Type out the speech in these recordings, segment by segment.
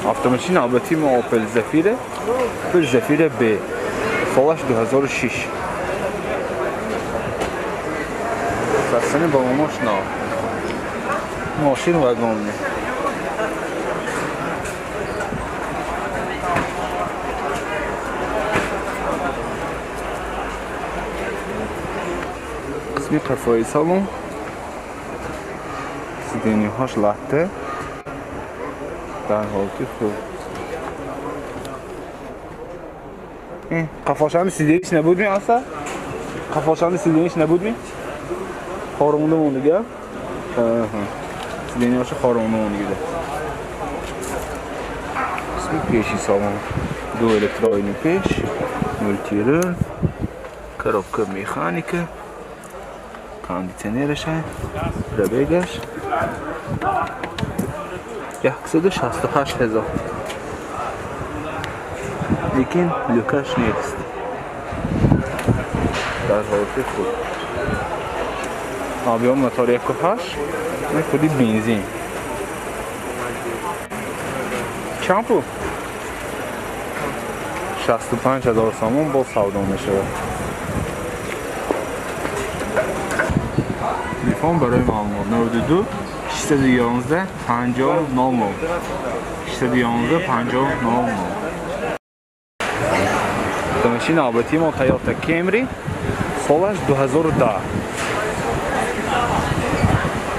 Автомашини навбатии мо Opel Zafira, Opel Zafira B. Солаш 2006. Сарсани балонош нав. Мошин вагонни. Қисми қафои салон. Сидениҳош латта. Дар ҳолати хуб. Қафошани сидениш набуд ми аса? Қафошани сидениш набуд ми? Хоромонда мондига? Сидениҳоша хоромонда мондигида. Қисми пеши салон. Ду электроини пеш, мультирул, коробка механика, кондитсионераша, пробегаш 168 ҳазор. Лекин люкаш нест. Дар ҳолати хуб. Объем мотор 1.8, худи бензин. Чанд пул? 65 ҳазор сомон боз савдо мешавад. Телефон барои маълумот 92 611 50 00 611 50 00. Автомашини навбатии мо Toyota Camry, солаш 2010.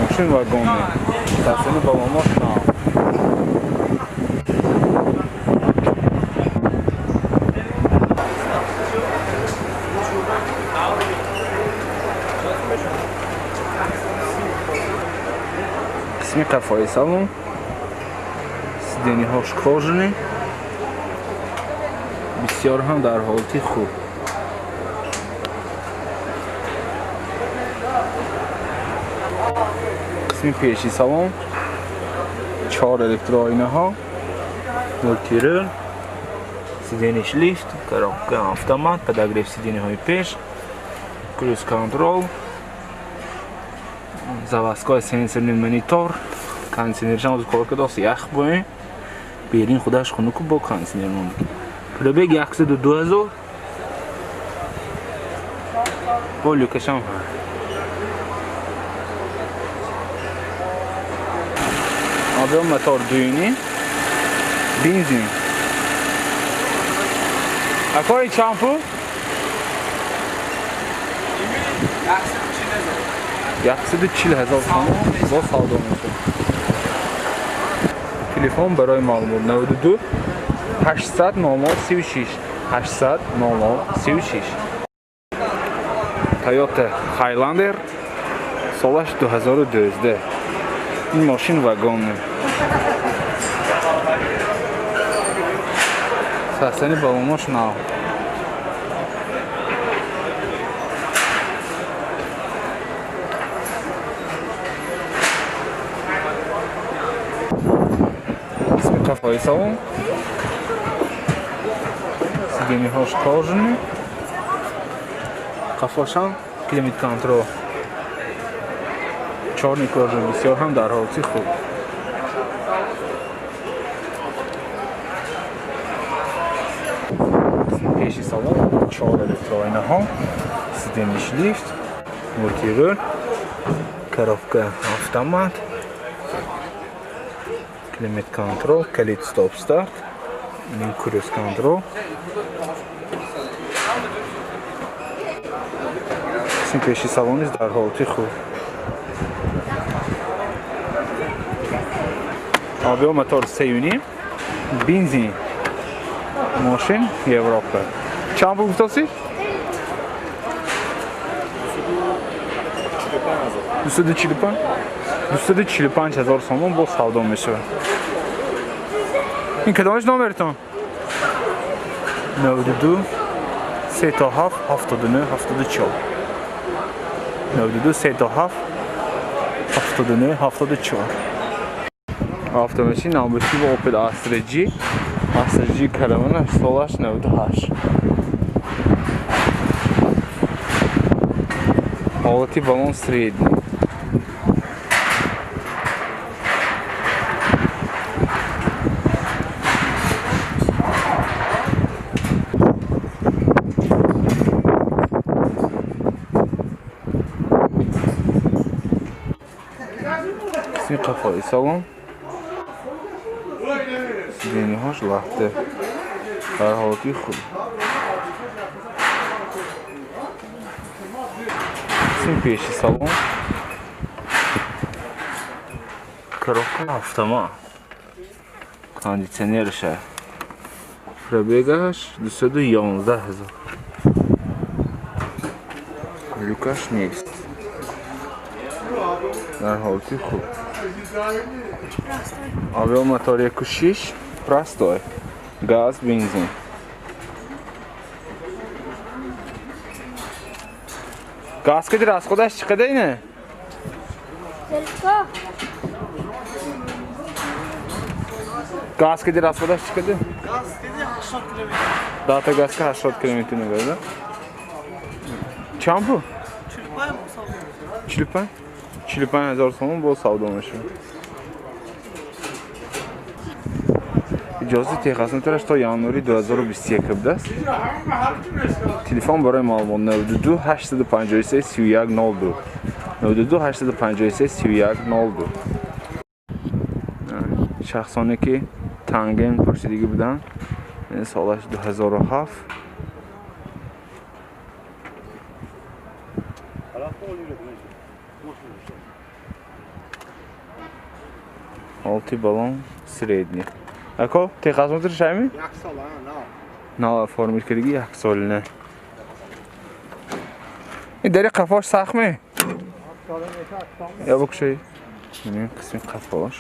Мошин вагонни. Сарсани балонош нав. Қисми қафои салон. Сидениҳош кожани. Бисёр ҳам дар ҳолати хуб. Қисми пеши салон. 4 электроинаҳо, мультирул, сидениш лифт, коробка автомат, подогрев сидениҳои пеш, круиз-контрол, заводской сенсорный монитор, кондитсионершам оз кор кардааст, ях боем. Берин худаш хунуку бо кондитсионер монд. Пробег 102 ҳазор. Бо люкашам ҳа. Объем мотор 2.5, бензин. Акои чанд пул? 140 ҳазор сомон боз савдо мешавад. Телефон барои маълумот 92 800 00 36 800 00 36. Toyota Highlander, солаш 2012. Ин мошин вагонне. Сарсани балонош нав. Қисми қафои салон. Сидениҳош кожани. Қафошам климат-контрол. Чорни кожа бисёр ҳам дар ҳолати хуб. Пеши салон 4 электроинаҳо, сидениш лифт, мультирул, коробка автомат, климат-контрол, калид стоп-старт, круиз-контрол. Қисми пеши салон низ дар ҳолати хуб. Объем мотор 3.5, бензин. Мошин Европа. Чанд пул гуфтосӣ? 245 245 ҳазор сомон боз савдо мешавад. Ин кадомаш номертон? 92 37 79 74 92 37 79 74. Автомашин навбатӣ бо Opel Astra G, Astra G каравана, солаш 98. Ҳолати балон средний. қафои салон. Сидениҳош лахта. Дар ҳолати хуб. Қисми пеши салон. Коробка автомат. Кондиционерша. Пробегаш 211 ҳазор. Люкаш нест. Дар ҳолати хуб. Объем мотор 1.6, простой. Газ, бензин. Газ кади расходаш чӣ қадар ине? Газ кади расходаш чӣ қадар? Газ кади 80 километр. Дата газ ка 80 километр мегардад. Чанд пул? 45. 45? 45 ҳазор сомон бо савдо мешавад. Иҷозати техосмотраш то январи 2021 будааст. Телефон барои маълумот 92 853 31 02. 92 853 31 02. Шахсоне ки танген пурсидагӣ буданд, солаш 2007. Ҳолати балон средний. Ако, техосмотр шайми? Як сол, на. На, оформить кардагӣ як сол не. Ин дари қафош сахт ме? Я букшай. Ин қисми қафош.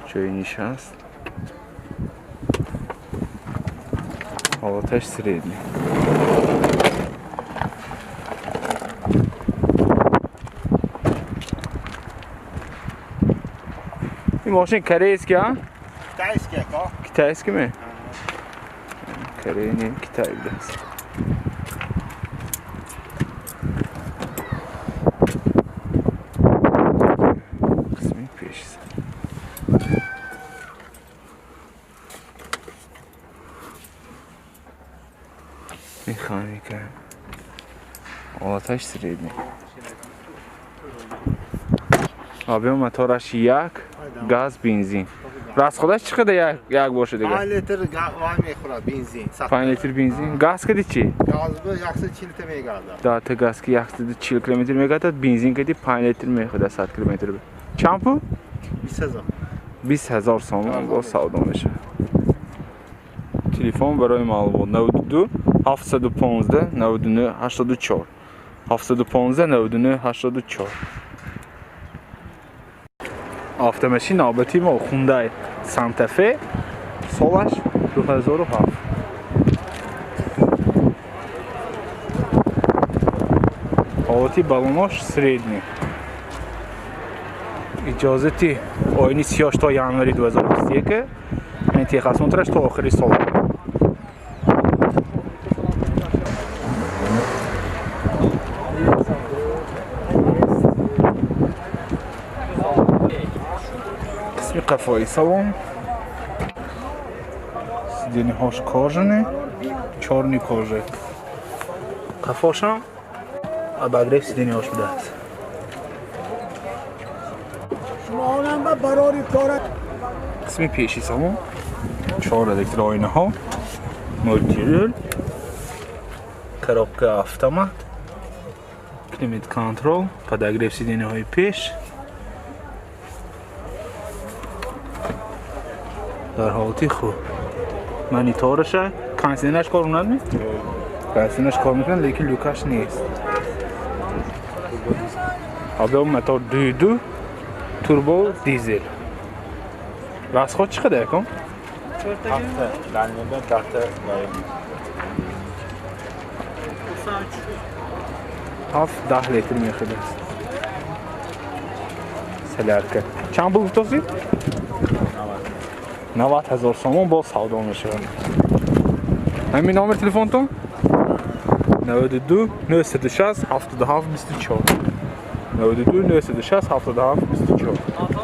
Ҷои нишаст. Ҳолаташ средний. Ин мошин корейский, а? Китайский, ако. Китайский ме? Корея не, Китай будааст. Қисми пешиса. Механика. Ҳолаташ средний. Объем мотораш як, газ, бензин. Расходаш чӣ қадар як боша дигар? 5 литр вай мехӯрад бензин. 5 литр бензин. Газ кади чӣ? Газ 140 та мегардад. Да, газ ки 140 километр мегардад, бензин кади 5 литр мехӯрад 100 километр. Чанд пул? 20000. 20000 сомон бо савдо мешавад. Телефон барои маълумот 92 715 99 84. 715 99 84. Автомашин навбати мо Hyundai Santa Fe, солаш 2007. Ҳолати балонош средний. Иҷозати оини сиёш то январи 2021, яъне техосмотраш то охири сол. Қисми қафои салон. Сидениҳош кожаный, чёрный кожа. Қафошам обогрев сидениҳош будааст. Қисми пеши салон 4 электроойнаҳо, мультирул, коробка автомат, климат контрол, подогрев сидениҳои пеш. Дар ҳолати хуб. Монитораша, кондиционераш кор мекунад ми? Кондиционераш кор мекунад, лекин люкаш нест. Объем мотор 2.2, турбо дизел. Расход чӣ қадар кун? 7-10 литр мехӯрад. Солярка. Чанд пул гуфтосид? 90 ҳазор сомон бо савдо мешавад. Ҳамин номер телефонтон? 92 960 77 24. 92 960 77